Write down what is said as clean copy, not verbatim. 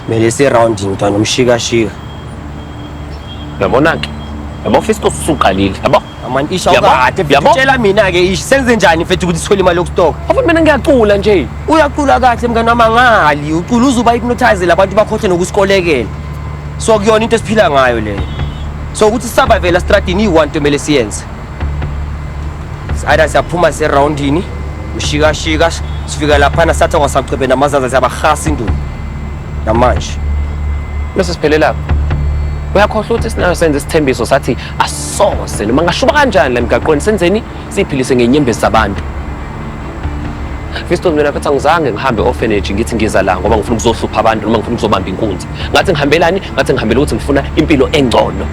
Mele sirounding mntwana umshikashika. Yabona ke, yabo Fistos, usuqalile, yabo. Amani isha. Yabo, Ukade mfethu. yabo. Tshela mina ke ish, senze njani mfethu ukuthi sithole imali yokustoka? Afuthi mina ngiyacula nje. Uyacula kahle mngani wami, angali ucula uze uba hypnotize labantu bakhohle nokusikolekela. So kuyona into esiphila ngayo leyo. So ukuthi sisabavela stradini, iyi-one into emele siyenze. Either siyaphuma serawundini ushikashika, sifika laphana sathi kwasachwebe namazaza, siyabahasa induku namanje. Bese siphele lapho. Uyakhohlwa ukuthi sinayo senze isithembiso, sathi asose noma ngashuba kanjani la emgaqweni, senzeni siyiphilise ngenyembezi zabantu. Fistos, mina mfethu angizange ngihambe orphanage ngithi ngiza la ngoba ngifuna ukuzohlupha abantu noma ngifuna ukuzobamba inkunzi. Ngathi ngihambelani? Ngathi ngihambela ukuthi ngifuna impilo engcono.